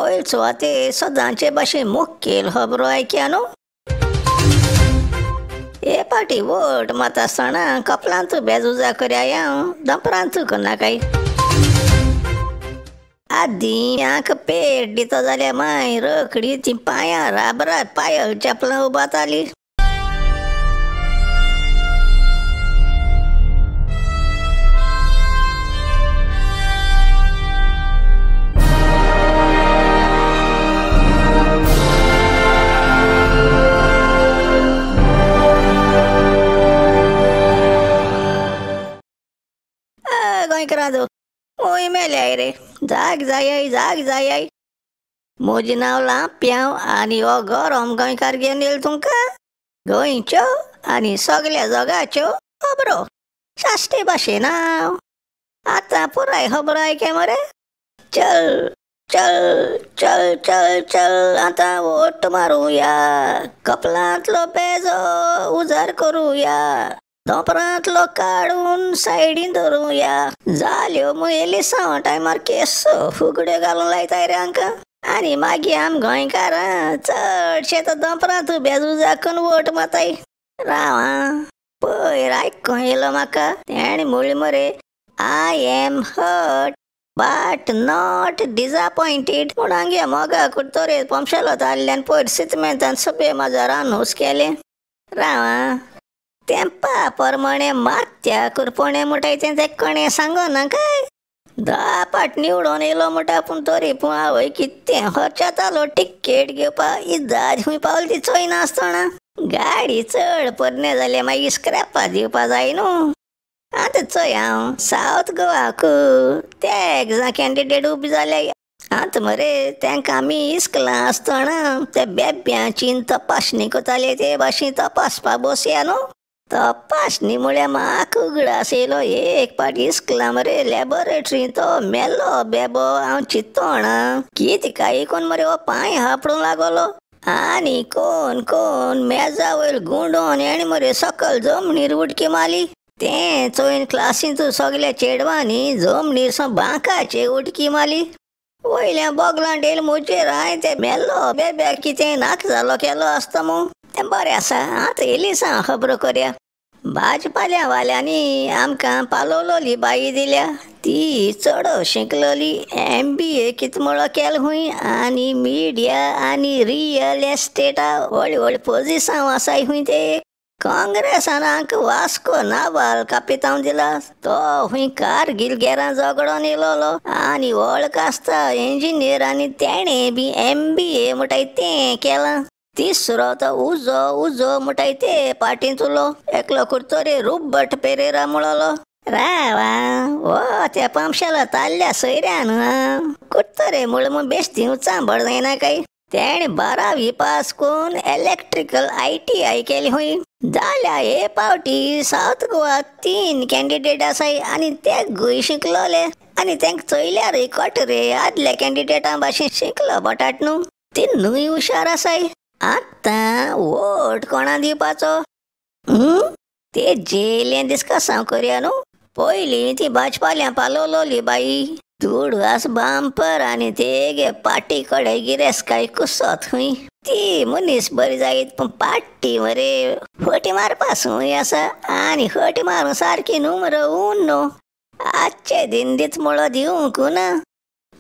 पयल सुवाते सदांचे भाशेन मुखेल खबरो आयकया न्हू. हे पाटी वोट मात आसतना कपलांत बेजुजा करया हांव दपरांत करनाकाय. आदीं आंक पेट दिता जाल्यार माय रोखडी ती पांयां राबरात पायल चपलां उबाताली. गोंयकारांचो ओय मेल्याय रे, जाग जाय जाग जाय. म्हजें नांव लांप्यांव आनी हो गरम गोंयकार घेवन येयलो तुमकां गोंयच्यो आनी सगल्या जगाच्यो खबरो साश्टी भाशेन. हांव आतां पुराय खबरो आयके मरे. चल चल चल चल चल आतां वोट मारुया, कपलांतलो बेजो उजार करुया, दोपरांतलो काडून सायडीन धरुया. जाल्यो मुयेली साव टायमार केस फुगड्यो घालून लायताय रे आमकां. आनी मागीर आम गोंयकारां चडशे तर दोपरांत बेजुजा करून वोट माताय. राव आं, पयर आयकोंक येयलो म्हाका तेणें म्हणलें मरे, I am hurt but not disappointed. पूण हांगे मोगा कुडतरे पंपशेलो जाल्ल्यान पयर सितमेंतान सगळे म्हाजो रानूस केलें. राव आं, तेंपा परमणें मात्या कुरपणें म्हणटाय तें तें कोणें सांगना काय. 10 पाट निवडून येयलो म्हणटा पूण तरी पूण आवय कितें खर्च जातालो टिकेट घेवपा. इदाद खंय पावली ती चोयनासतना. गाडी चड पोरणे जाल्या मागीर स्क्रॅपा दिवपा जाय न्हू. आतां चोय हांव सावथ गोवाक ते एकदां कॅन्डिडेट उबे जाले. आतां मरे तांकां आमी इस्कलां आसतना ते बेब्यांची तपासणी करताले ते भाशेन तपासपा बसया न्हू. तपासणी म्हळ्यार म्हाका उगडास येयलो एक पाट इस्कलां मरे लॅबोरेटरी तो मेलो बेबो. हांव चिंतोणा कितें काय कोण मरे हो पांय हापडूंक लागलो आनी कोण कोण मेजा वयर गुंडोन एणें मरे सकल जमनीर उडकी मारली. तें चोयन क्लासींत सगल्या चेडवांनी जमनीर सावन बांकाचेर उडकी मारली. वयल्या बोगलां डेल म्हजेर हांवें तें मेलो बेब्याक कितें नाका जालो केलो आसता मू. तें बरें आसा. आतां येयली सांग खबरो करया. भाजपाल्या वाल्यांनी आमकां पालोवलोली बाई दिल्या, ती चड शिकलोली, MBA कितें म्हणलो केलें खंय आनी मिडिया आनी रियल एस्टेटा व्हडली व्हडली पोजिसांव आसाय खंय ते. काँग्रेसान आमकां वास्को नावाल कापितांव दिला, तो खंय कारगील गेरां झगडोन येयलोलो आनी वळख आसता इंजिनियर आनी तेणें बी MBA म्हणटाय तें केलां. तिसरो तो उजो उजो म्हणटाय ते पाटींतलो एकलो कुर्तोरे रुबट पेरेरा म्हणलो. राव आं, हो त्या पंपशेला ताल्ल्या सोयऱ्यान कुर्तोरे म्हूण म्हूण बेश्टी चांबड जायना काय. तेणें 12वी पास करून इलेक्ट्रिकल ITI केली खंय. जाल्या हे पावटी सावथ गोवा 3 कॅन्डिडेट आसाय आनी तेगूय शिकलोले आनी तेंका चोयल्यारूय कट रे आदल्या कॅन्डिडेटां भाशेन शिकलो बटाट न्हू. तिनूय हुशार आसाय. आतां वोट कोणा दिवपाचो ते जेलें डिस्कसांव करया न्हू. पयलीं ती भाजपाल्यां पालोवलोली बाई दुडू आस बांपर आनी तेगे पाटी कडेन गिरेस्तकाय कुसत खंय. ती मनीस बरी जायत पूण पाटी मरे फटी मारपा संवय आसा आनी फटी मारूं सारकी न्हू मरे ऊन न्हू. आजचे दिन दीत म्हणो दिवंक ना.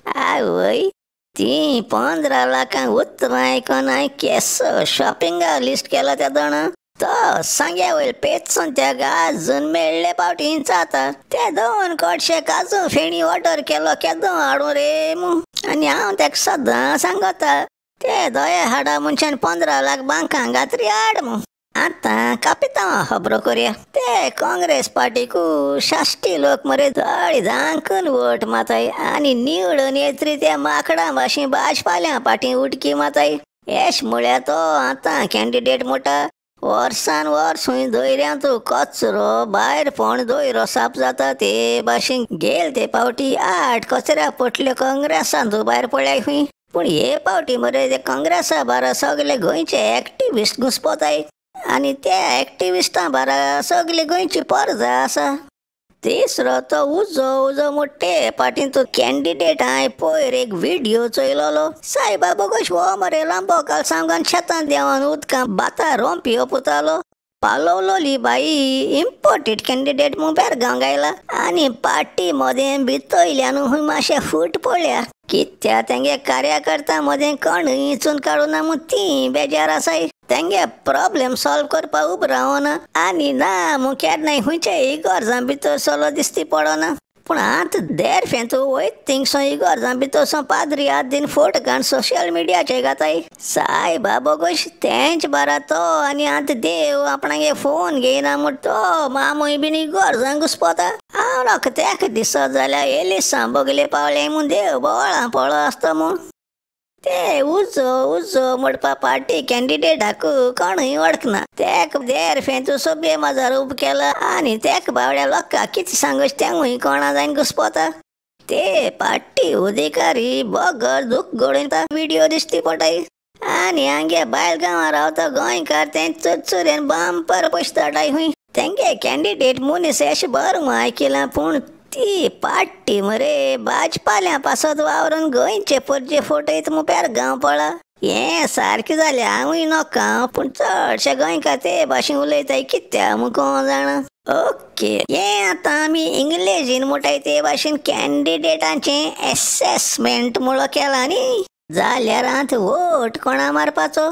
आवय ती 15 लाखांक उतरां आयकोन हांवें केसो शॉपिंगा लिस्ट केलो त्या जाणा. तो सांग्या वयर पेचून त्या आजून मेळ्ळे पावटी जाता ते 2 कोटशे काजू फेणी ऑर्डर केलो केदो हाडूं रे मू. आनी हांव ताका सदां सांगता ते दोये हाडा मनशान 15 लाख बांकां गात्री हाड मू. आतां कापितांव खबरो करया. ते काँग्रेस पार्टीकू साश्टी लोक मरे जळी जांकून वोट माताय आनी निवडून येतरी त्या माकडां भाशेन भाजपाल्या पाटी उडकी माताय. येश म्हळ्यार तो आतां कॅन्डिडेट म्हणटा वर्सान वर्स खंय दर्यांत कचरो भायर फोंड दयरो साफ जाता ते भाशेन गेल ते पावटी 8 कचऱ्या पोटल्यो काँग्रेसांत भायर पडल्याय खंय. पूण हे पावटी मरे ते काँग्रेसा बारा सगळे गोंयचे एक्टिविस्ट घुसपोताय आनी त्या एक्टिविस्टां बारा सगळे गोंयची परजा आसा. तिसरो तो उजो उजो मोटे पाटीन तो कॅन्डिडेट हांवें पयर एक व्हिडियो चोयलोलो. सायबा बोगोश हो मरे लांबो कालसांव शेतान देंवन उदकां भाता रोंपयो पुतालो. पालोवलोली बाई इम्पोर्टेड कॅन्डिडेट म्हूण बेळगांव गायला आनी पार्टी मदें भितयल्यान हूंय मातशें फूट पडल्या. कित्या तेंगे कार्यकर्ता मदें कोणूय इचून काडूना म्हूण ती बेजार आसाय. तेंगे प्रॉब्लेम सॉल्व करपाक उब रावना आनी ना म्हूण केन्नाय खंयच्या इगोर्जां भितर सलो दिसती पडना. पूण आतां देर फेंतू वयत थिंगसो इगोर्जां भितर सो पाद्री आदीन फोट काण सोशल मिडियाचेर घाताय. सायबा बोगोश तेंच बारा तो आनी आतां देव आपणागे फोन घेयना म्हूण तो मामूय बीन इगोर्जां घुसपोता. हांव नोक तेका दिसत जाल्यार एलिसां बगले पावले म्हूण देव बोवाळां पळो आसता म्हूण. ते उजो उजो म्हणपा पार्टी कॅन्डिडेटाक कोणूय वळखना. तेक देर फेंतू सभे माजार उब केला आनी तेक बावड्या लोकांक कितें सांगूच तेंवूय कोणा जायन घुसपोता. ते पार्टी अधिकारी बगर दूख गडयता व्हिडियो दिसती पडटाय. आनी हांगे बायल गांवां रावता गोंयकार तें चुरचुरेन बांपर पयशे धाडाय खूंय. तेंगे कॅन्डिडेट मनीस अशें बरें म्हूण आयकिलां पूण ती पार्टी मरे भाजपाल्या पासत वावरून गोंयचे परजे फोटयत म्हूण बेळगांव पळा. हें सारकें जालें हांवूय नोका पूण चडशे गोंयकार ते भाशेन उलयताय कित्या म्हूण कोण जाणा. ओके हें आतां आमी इंग्लेजीन म्हणटाय ते भाशेन कॅन्डिडेटांचें एसेसमेंट म्हणलो केलां न्ही, जाल्यार आतां वोट कोणा मारपाचो?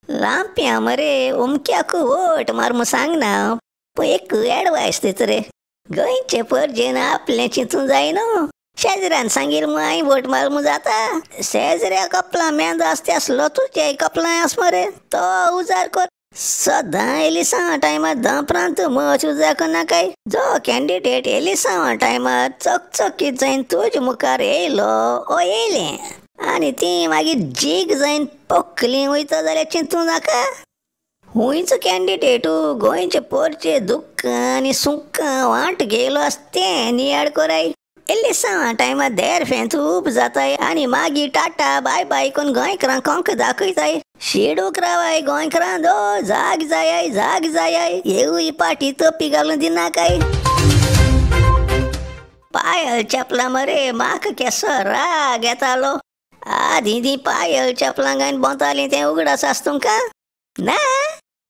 लांप्या मरे अमक्याक वोट मार म्हूण सांगना पूण एक एडवायस दिता रे. गोंयचे परजेन आपलें चिंतूं जाय न्हू. शेजऱ्यान सांगील म्हूण हांवें वोट मार म्हूण जाता? शेजऱ्या कपलां मेंदो आसता आसलो तुजे कपलां आस मरे तो उजार कर. सदां एलिसांवा टायमार दपरांत मच उजार करनाकाय. जो कॅन्डिडेट एलिसांवा टायमार चकचकीत जायन तुजे मुखार येयलो ओ येयलें आनी ती मागीर जीक जायन पोकली वयता जाल्यार चिंतूं नाका. खंयचो कॅन्डिडेटू गोंयचे पोरचे दुख्खां आनी सुखां वांट घेयलो आसता तें नियाळ कराय. एलिसांवा टायमार देर फेंत उब जाताय आनी मागीर टाटा बाय बाय करून गोंयकारांक कोंक दाखयताय. शिडूक रावाय गोंयकारां दो जाग जायाय जाग जायाय येवूय पाटी तोपी घालून दिनाकाय. पायल चपलां मरे म्हाका केसो राग येतालो. आदीं ती पायल चपलां घालून भोंवतालीं तें उगडास आसा तुमकां? ना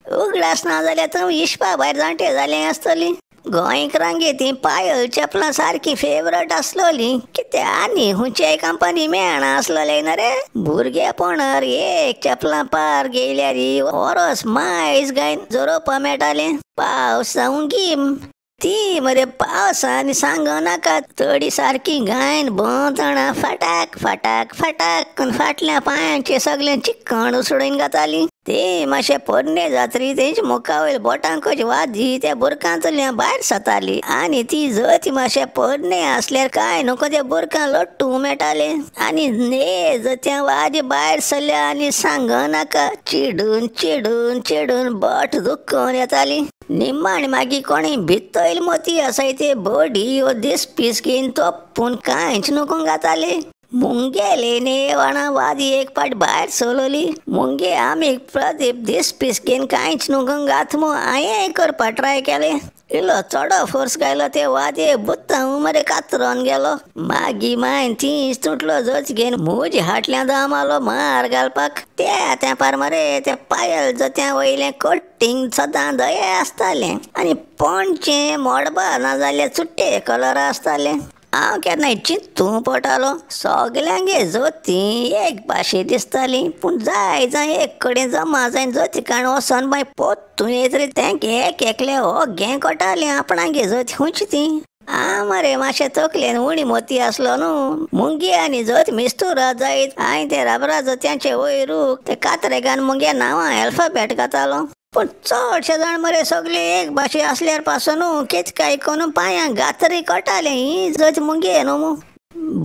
उगडास ना जाल्यार तुमी इश्पा भायर जाणटे जालें आसतलीं. गोंयकारांगे ती पायल चपलां सारकी फेवरेट आसलोली. कित्या आनी खंयच्याय कंपनी मेळना आसलोले न्हू रे. भुरगेपणार एक चपलां पार घेयल्यार वरस मायज गायन जोरोवपा मेळटालें. पावस जावं गीम ती मरे पावसान सांगो नाका तडी सारकी गायन भोंवतणा फाटाक फाटाक फाटाक करून फाटल्या पांयांचे सगळें चिक्कण उसळून घाताली. ते मातशे पोरणे जात्री तेंचे मुखावयल बोटांकच वादी त्या बुरकांतल्या भायर सताली आनी ती जती मातशे पोरणे आसल्यार कांय नको त्या बुरकां लट्टू मेळटाले. आनी ने जत्या वादी भायर सरल्या आनी सांगो नाका चिडून चिडून चिडून बोट दुखोवन येताली. निमाण मागीर कोणी भितयल मोती आसाय ते बडी वो दीस पीस घेवन तोपून कांयच नको घाताले. मुंगेले नेवाणा वादी एक पाट भायर सोलली. मुंगे आमी प्रदीप दीस पीस घेवन कांयच नको घात म्हूण हांवें करपा ट्राय केलें. इल्लो चडो फोर्स घायलो ते वादये बुत्तां मरे कातरोन गेलो. मागीर मायन तींच तुटलो जोच घेवन म्हजे हाटल्यान दामालो मार घालपाक. त्या तेंपार मरे ते पायल जोत्या वयलें कट्टींग सदां दये आसतालें आनी पोणचें मोडबा नाजाल्यार चुट्टे कलर आसतालें. हांव केन्नाय चिंतूं पडटालो सगल्यांगे जोतीं एक भाशे दिसताली पूण जाय जाय एक कडेन जमा जायन जोती काण वचोन मागीर पोत्तून येत रे तेंक एक एकले ओगें कळटालें आपणागे जोती खंयची ती. आ मरे मातशें तकलेन उणी मोती आसलो न्हू. मुंगी आनी जोत मिस्तुरा जायत हांवें ते रबरा जोत्यांचे वयर ते कात्रेगान मुगे नांवां अल्फाबेट घातालो. पूण चडशे जाण मरे सगळे एक भाशे आसल्यार पासून न्हू कितें काय करून पांयांक गातरी कळटालें ही जोत मुगे न्हू मू.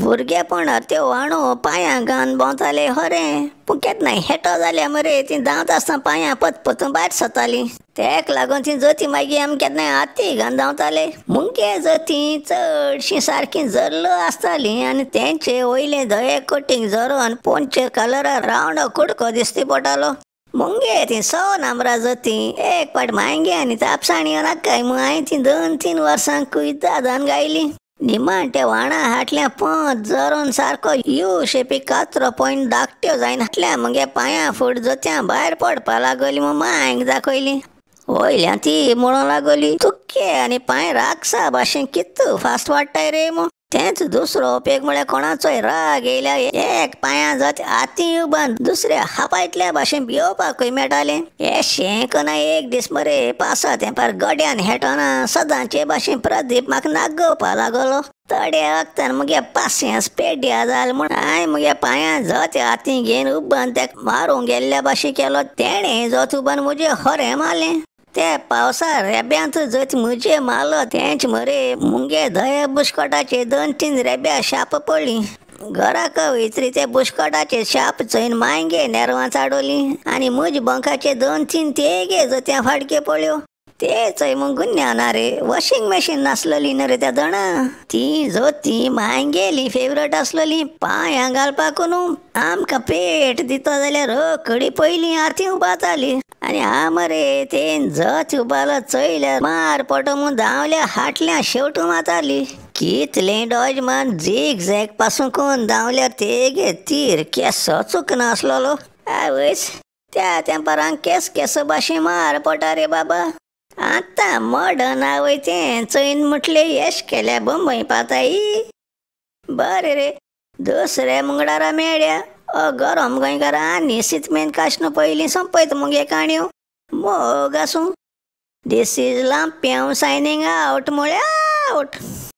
भुरगेपणार त्यो वाणो पांयांक घालून भोंवताले खरें पूण केन्नाय हेटो जाल्या मरे ती धांवत आसतना पांयां पतपतून भायर सरतालीं. तेक लागून ती जोती मागीर आमी केन्नाय हाती घालून धांवताले. मुंगे जोती चडशीं सारकीं जल्लो आसतालीं आनी तेंचे वयलें धवे कोटींग झरोवन पोंचे कलरार रावंडो कुडको दिसती पडटालो. मुंगे ती 100 नंबरा जती एक पाट मांगे आनी तापसाणी नाकाय मग हांवें ती 2-3 वर्सां कुयदादान गायली. निमाण ते वाणा हाटल्या पंच जरोन सारको you शेपी कातरो पॉयंट धाकट्यो जायन हाटल्या मुगे पांयां फूट जोत्यां भायर पडपा लागली. मग मांयक दाखयली वयल्या ती म्हणूंक लागली तुक्के आनी पांय राखसा भाशेन कितू फास्ट वाडटाय रे. मग तेंच दुसरो उपेग म्हळ्यार कोणाचोय राग येयल्या एक पांयां जात आती उबान दुसऱ्या हापायतल्या भाशेन भियोवपाकूय मेळटालें. हे शें कना एक दीस मरे पासा तेंपार गड्यान हेटना सदांचे भाशेन प्रदीप म्हाका नागोवपा लागलो. तडे वखतान मुगे पासियेंस पेड्या जाल म्हूण हांवें मुगे पांयां जत हाती घेवन उबान तेका मारूंक गेल्ल्या भाशेन केलो. तेणें जत उबान म्हजें हरें मारलें. ते पावसा रेब्यांत जत म्हजे मारलो तेंच मरे मुगे धया बुशकोटाचे 2-3 रेब्या शाप पडली. घराक वयतरी ते बुशकोटाचे शाप चोयन मांगे नेरवां चाडवली आनी म्हज बंकाचे 2-3 तेगे जत्यां फाडके पडल्यो. ते चोय मग गुन्या ना रे वॉशिंग मशीन नासलेली न्हू रे त्या दणा. ती जोती मांगेली फेवरेट आसलेली पांयां घालपाक न्हू आमकां पेट दिता जाल्यार रोखडी पयलीं आरती उबाताली. आनी हा मरे तेन जत उबालो चोयल्यार मार पडो म्हूण धांवल्या हाटल्या शेवटू माताली. कितले डॉज मान झीग झॅग पासून कोण धांवल्यार तेगे तीर केसो चुकनासलेलो. आवयस त्या तेंपारांक केस केसो भाशेन मार पडटा रे बाबा. आतां मॉडर्न आवय तें चोयन म्हटलें येश केल्या बंबय पाताई. बरें रे दुसऱ्या मुंगडारा मेळ्या ओ गरम गोंयकारा आनी सितमेन काशनो पयलीं सोंपयत मुगे काणयो. मोग आसूं. This is Lampiao signing out म्हळ्यार आवट.